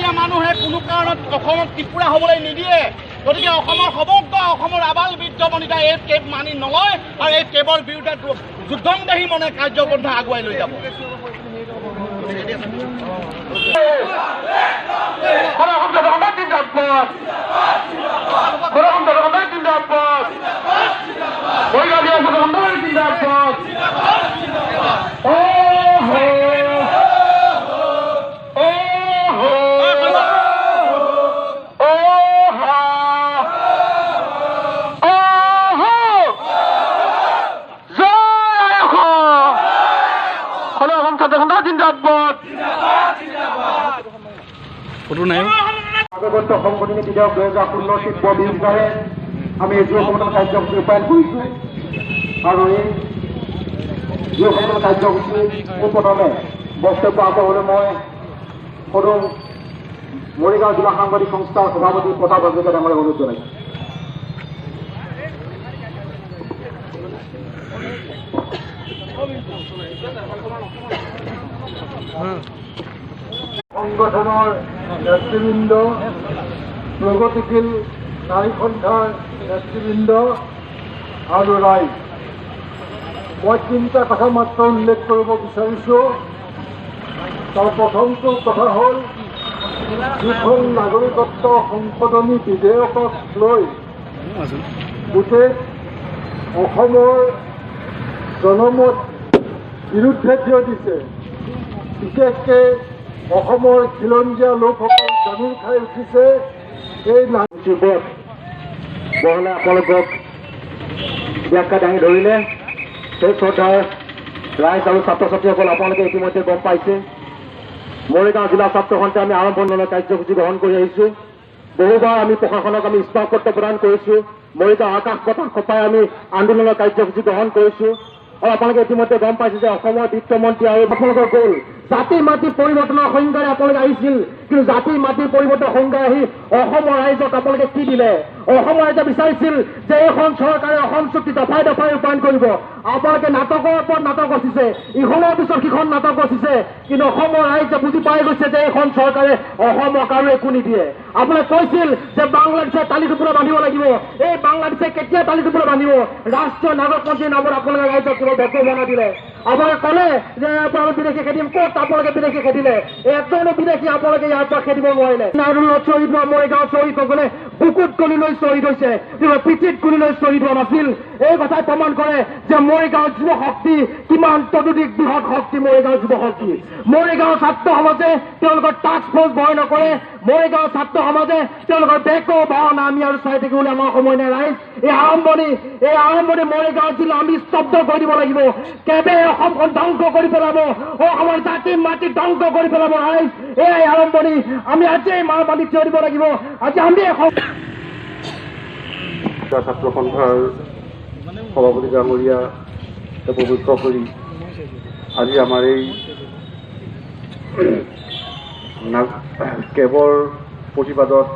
অসমীয়া মানুহে কোনো কাৰণত অসমক ত্ৰিপুৰা হ'বলৈ নিদিয়ে। গতিকে অসমৰ সমগ্ৰ অসমৰ আবাল বৃদ্ধ বনিতা এই কেব মানি নলয় আৰু এই কেবৰ বিৰুদ্ধে যুদ্ধংদেহী মনে কাৰ্যপন্থা আগুৱাই লৈ যাব। আগত সংগঠনী বিধেয়ক 2016 শিল্প বিৰুদ্ধে আমি এই যুৱ সমদল কাৰ্যসূচী ৰূপায়ণ কৰিছোঁ আৰু এই যুৱ সমদল কাৰ্যসূচী পোনপ্ৰথমে বক্তব্য আগবঢ়াবলৈ মই সদৌ মৰিগাঁও জিলা সাংবাদিক সংস্থাৰ সভাপতি প্ৰতাপ হাজৰিকা ডাঙৰীয়াক অনুৰোধ জনাইছোঁ। সংগঠনৰ নেতৃবৃন্দ, প্ৰগতিশীল নাৰী সন্থাৰ নেতৃবৃন্দ আৰু ৰাইজ, মই তিনিটা কথা মাত্ৰ উল্লেখ কৰিব বিচাৰিছোঁ। তাৰ প্ৰথমটো কথা হ'ল, যিখন নাগৰিকত্ব সংশোধনী বিধেয়কক লৈ গোটেই অসমৰ জনমত বিৰুদ্ধে থিয় দিছে, বিশেষকৈ অসমৰ খিলঞ্জীয়া লোকসকল জানুৰ খাই উঠিছে। এই ওপৰত বহলাই আপোনালোকক ব্যাখ্যা দাঙি ধৰিলে। সেই শ্ৰদ্ধাৰ ৰাইজ আৰু ছাত্ৰ ছাত্ৰীসকল, আপোনালোকে ইতিমধ্যে গম পাইছে মৰিগাঁও জিলা ছাত্ৰ সন্থাই আমি আৰম্ভণি কাৰ্যসূচী গ্ৰহণ কৰি আহিছোঁ। বহুবাৰ আমি প্ৰশাসনক আমি স্মাৰকপত্ৰ প্ৰদান কৰিছোঁ। মৰিগাঁও আকাশ বতাহ কঁপাই আমি আন্দোলনৰ কাৰ্যসূচী গ্ৰহণ কৰিছোঁ। আৰু আপোনালোকে ইতিমধ্যে গম পাইছে যে অসমৰ বিত্তমন্ত্ৰী আৰু আপোনালোকৰ গ'ল জাতি মাটি পৰিৱৰ্তনৰ সংজ্ঞাৰে আপোনালোকে আহিছিল, কিন্তু জাতি মাটি পৰিৱৰ্তনৰ সংজ্ঞা আহি অসমৰ ৰাইজক আপোনালোকে কি দিলে? অসমৰ ৰাইজে বিচাৰিছিল যে এইখন চৰকাৰে অসম চুক্তি দফাই দফাই ৰূপায়ণ কৰিব। আপোনালোকে নাটকৰ ওপৰত নাটক ৰচিছে, ইখনৰ পিছত সিখন নাটক ৰচিছে, কিন্তু অসমৰ ৰাইজে বুজি পাই গৈছে যে এইখন চৰকাৰে অসমক আৰু একো নিদিয়ে। আপোনালোকে কৈছিল যে বাংলাদেশে টালি টোপোলা বান্ধিব লাগিব। এই বাংলাদেশে কেতিয়া টালি টোপোলা বান্ধিব? ৰাষ্ট্ৰীয় নাগৰিকপঞ্জীৰ নামত আপোনালোকে ৰাইজক কেৱল বেকভানা দিলে। আপোনালোকে ক'লে যে ইয়াৰ পৰা আমি বিদেশী খেদিম, ক'ত আপোনালোকে বিদেশী খেদিলে? এজনো বিদেশী আপোনালোকে ইয়াৰ পৰা খেদিব নোৱাৰিলে। আন্দোলনত শ্বহীদ হোৱা মৰিগাঁও শ্বহীদসকলে বুকুত গুলি লৈ শ্বহীদ হৈছে, কিন্তু পিঠিত গুলি লৈ শ্বহীদ হোৱা নাছিল। এই কথাই প্ৰমাণ কৰে যে মৰিগাঁও যুৱ শক্তি কিমান ততোধিক বৃহৎ শক্তি। মৰিগাঁও যুৱ শক্তি, মৰিগাঁও ছাত্ৰ সমাজে তেওঁলোকৰ টাস্ক ফ'ৰ্চ ভয় নকৰে। মৰিগাঁও ছাত্ৰ সমাজে তেওঁলোকৰ বেকো ভাওনা আমি আৰু চাই থাকিবলৈ আমাৰ সময় নাই। ৰাইজ, এই আৰম্ভণি মৰিগাঁও জিলা আমি স্তব্ধ কৰি দিব লাগিব। কেবে অসমখন ধ্বংস কৰি পেলাব, অসমৰ জাতি মাটি ধ্বংস কৰি পেলাব। ৰাইজ, এই আৰম্ভণি আমি আজিয়েই মাৰ বান্ধি থিয় দিব লাগিব। আজি আমি ছাত্ৰ সন্থাৰ সভাপতি ডাঙৰীয়া প্ৰমুখ্য কৰি আজি আমাৰ এই কেবৰ প্ৰতিবাদত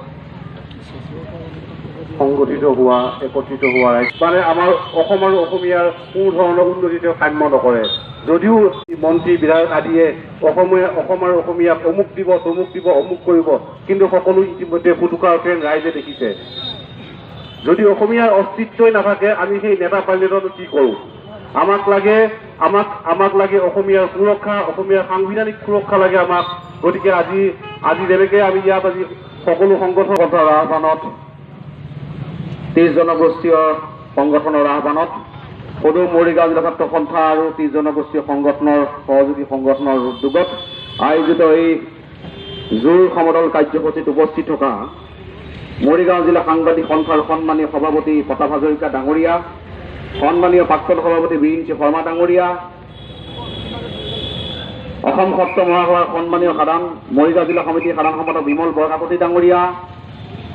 সংগঠিত হোৱা, একত্ৰিত হোৱা ৰাইজ, মানে আমাৰ অসম আৰু অসমীয়াৰ কোনো ধৰণৰ উন্নতি তেওঁ কাম্য নকৰে। যদিও মন্ত্ৰী বিধায়ক আদিয়ে অসম আৰু অসমীয়াক অমুক দিব, তমুক দিব, অমুক কৰিব, কিন্তু সকলো ইতিমধ্যে ফুটুকাৰ ফেন ৰাইজে দেখিছে। যদি অসমীয়াৰ অস্তিত্বই নাথাকে, আমি সেই নেতা পালিনেতাটো কি কৰোঁ? আমাক লাগে অসমীয়াৰ সুৰক্ষা, অসমীয়াৰ সাংবিধানিক সুৰক্ষা লাগে আমাক। গতিকে আজি যেনেকে আমি ইয়াত আজি সকলো সংগঠনৰ আহ্বানত, 30 জনগোষ্ঠীয় সংগঠনৰ আহ্বানত সদৌ মৰিগাঁও জিলা ছাত্ৰ সন্থা আৰু 30 জনগোষ্ঠীয় সংগঠনৰ সহযোগী সংগঠনৰ উদ্যোগত আয়োজিত এই জোৰ সমদল কাৰ্যসূচীত উপস্থিত থকা মৰিগাঁও জিলা সাংবাদিক সন্থাৰ সন্মানীয় সভাপতি প্ৰতাপ হাজৰিকা ডাঙৰীয়া, সন্মানীয় প্ৰাক্তন সভাপতি বিৰিঞ্চি শৰ্মা ডাঙৰীয়া, অসম সত্ৰ মহাসভাৰ সন্মানীয় সাধাৰণ মৰিগাঁও জিলা সমিতিৰ সাধাৰণ সম্পাদক বিমল বৰকাকতি ডাঙৰীয়া,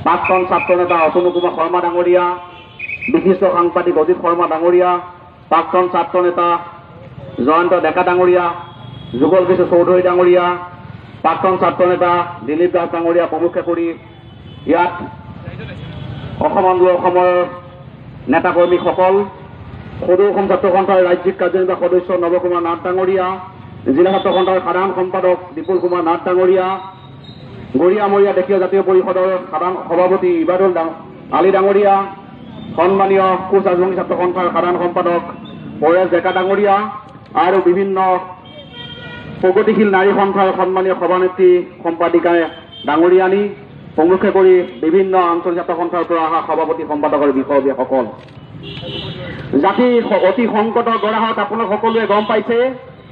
প্ৰাক্তন ছাত্ৰ নেতা অতনু কুমাৰ শৰ্মা ডাঙৰীয়া, বিশিষ্ট সাংবাদিক অজিত শৰ্মা ডাঙৰীয়া, প্ৰাক্তন ছাত্ৰ নেতা জয়ন্ত ডেকা ডাঙৰীয়া, যুগল কিশোৰ চৌধুৰী ডাঙৰীয়া, প্ৰাক্তন ছাত্ৰ নেতা দিলীপ দাস ডাঙৰীয়া প্ৰমুখ্যে কৰি ইয়াত অসম আন্দোলন অসমৰ নেতাকৰ্মীসকল, সদৌ অসম ছাত্ৰ সন্থাৰ ৰাজ্যিক কাৰ্যনিৰ্বাহক সদস্য নৱকুমাৰ নাথ ডাঙৰীয়া, জিলা ছাত্ৰ সন্থাৰ সাধাৰণ সম্পাদক বিপুল কুমাৰ নাথ ডাঙৰীয়া, গৰিয়ামৰীয়া দেশীয় জাতীয় পৰিষদৰ সাধাৰণ সভাপতি ইবাদুল আলী ডাঙৰীয়া, সন্মানীয় কোচ ৰাজবংশী ছাত্ৰ সন্থাৰ সাধাৰণ সম্পাদক পৰেশ ডেকা ডাঙৰীয়া আৰু বিভিন্ন প্ৰগতিশীল নাৰী সন্থাৰ সন্মানীয় সভানেত্ৰী সম্পাদিকা ডাঙৰীয়ানী প্ৰমুখ্যে কৰি বিভিন্ন আঞ্চলিক ছাত্ৰ সন্থাৰ পৰা অহা সভাপতি সম্পাদকৰ বিষয়ববীয়াসকল, জাতি অতি সংকটৰ গৰাহত আপোনালোক সকলোৱে গম পাইছে।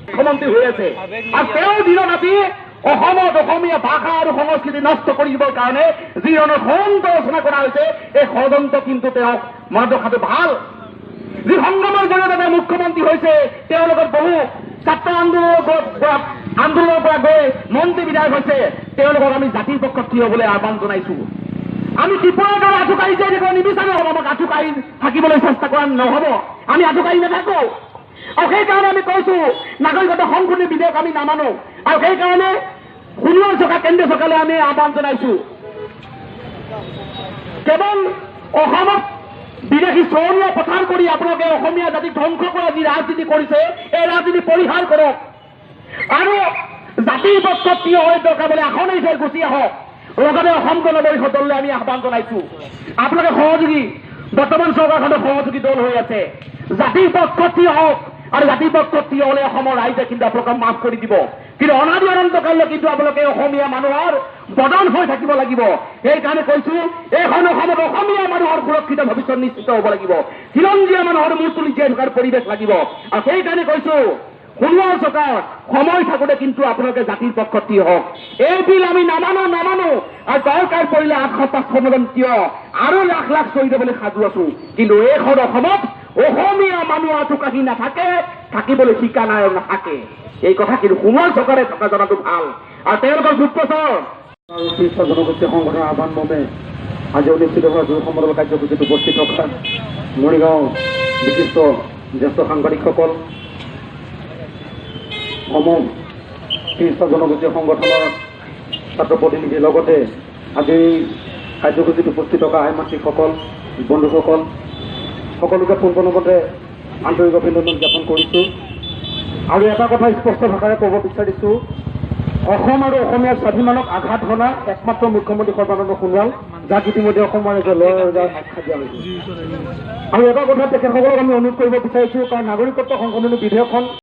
মুখ্যমন্ত্ৰী হৈ আছে আৰু তেওঁ দিনত ৰাতি অসমত অসমীয়া ভাষা আৰু সংস্কৃতি নষ্ট কৰি দিবৰ কাৰণে যি ধৰণৰ ষড়যন্ত্ৰ ৰচনা কৰা হৈছে, এই ষড়যন্ত্ৰ কিন্তু তেওঁক মনত ৰখাটো ভাল। যি সংগ্ৰামৰ জৰিয়তে তেওঁ মুখ্যমন্ত্ৰী হৈছে, তেওঁৰ লগত বহু ছাত্ৰ আন্দোলনৰ পৰা গৈ মন্ত্ৰী বিধায়ক হৈছে, তেওঁলোকক আমি জাতিৰ পক্ষত থিয় হ'বলৈ আহ্বান জনাইছো। আমি ত্ৰিপুৰাৰ দৰে আঁঠুকাঢ়ি যাই থাকিব নিবিচাৰো, আমাক আঁঠুকাঢ়ি থাকিবলৈ চেষ্টা কৰা নহ'ব, আমি আঁঠুকাঢ়ি নাথাকো। আৰু সেইকাৰণে আমি কৈছো নাগৰিকত্ব সংশোধনী বিধেয়ক আমি নামানো। আৰু সেইকাৰণে সোণোৱাল চৰকাৰ, কেন্দ্ৰীয় চৰকাৰলৈ আমি আহ্বান জনাইছো, কেৱল অসমত বিদেশী চৰণীয়া পথাৰ কৰি আপোনালোকে অসমীয়া জাতিক ধ্বংস কৰা যি ৰাজনীতি কৰিছে, এই ৰাজনীতি পৰিহাৰ কৰক আৰু জাতিৰ পক্ষত থিয় হৈ দৰকাৰ বোলে আসন এৰি থৈ গুচি আহক। লগতে অসম গণ পৰিষদ দললৈ আমি আহ্বান জনাইছো, আপোনালোকে সহযোগী, বৰ্তমান চৰকাৰখনৰ সহযোগী দল হৈ আছে, জাতিৰ পক্ষত থিয় হওক। আৰু জাতিৰ পক্ষত থিয় হ'লে অসমৰ ৰাইজে কিন্তু আপোনালোকক মাফ কৰি দিব, কিন্তু অনাদি অনন্তকাললৈ কিন্তু আপোনালোকে অসমীয়া মানুহৰ বদন হৈ থাকিব লাগিব। সেইকাৰণে কৈছো, এইখন অসমত অসমীয়া মানুহৰ সুৰক্ষিত ভৱিষ্যত নিশ্চিত হ'ব লাগিব, খিলঞ্জীয়া মানুহৰ মূৰ তুলি জীয়াই থকাৰ পৰিৱেশ লাগিব। আৰু সেইকাৰণে কৈছো, সোণোৱাল চৰকাৰ সময় থাকোঁতে কিন্তু আপোনালোকে জাতিৰ পক্ষত থিয় হওক। এই বিল আমি নামানো নামানো, আৰু দৰকাৰ পৰিলে 800-500 জন থিয় আৰু লাখ লাখ শ্বহীদ হ'বলৈ সাজু আছো, কিন্তু এইখন অসমত অসমীয়া মানুহ আঁঠুকাঢ়ি নাথাকে, থাকিবলৈ শিকা নাই আৰু নাথাকে। এই কথা কিন্তু সোণোৱাল চৰকাৰে থকা জনাটো ভাল। আৰু তেওঁলোকৰ গুপ্তচৰ আৰু ত্ৰিশটা জনগোষ্ঠীয় সংগঠনৰ আহ্বান মৰ্মে আজি অনুষ্ঠিত হোৱা জোৰ সমদল কাৰ্যসূচীত উপস্থিত থকা মৰিগাঁও বিশিষ্ট জ্যেষ্ঠ সাংবাদিকসকল, সমূহ ত্ৰিশটা জনগোষ্ঠীয় সংগঠনৰ ছাত্ৰ প্ৰতিনিধিৰ লগতে আজি কাৰ্যসূচীত উপস্থিত থকা আই মাতৃসকল, বন্ধুসকল, সকলোকে পোনপ্ৰথমতে আন্তৰিক অভিনন্দন জ্ঞাপন কৰিছোঁ। আৰু এটা কথা স্পষ্ট ভাষাৰে ক'ব বিচাৰিছোঁ, অসম আৰু অসমীয়াৰ স্বাভিমানক আঘাত হনা একমাত্ৰ মুখ্যমন্ত্ৰী সৰ্বানন্দ সোণোৱাল, যাক ইতিমধ্যে অসমৰ ৰাইজে লয় ৰজাৰ আখ্যা দিয়া হৈছে। আৰু এটা কথা তেখেতসকলক আমি অনুৰোধ কৰিব বিচাৰিছোঁ, কাৰণ নাগৰিকত্ব সংশোধনী বিধেয়কখন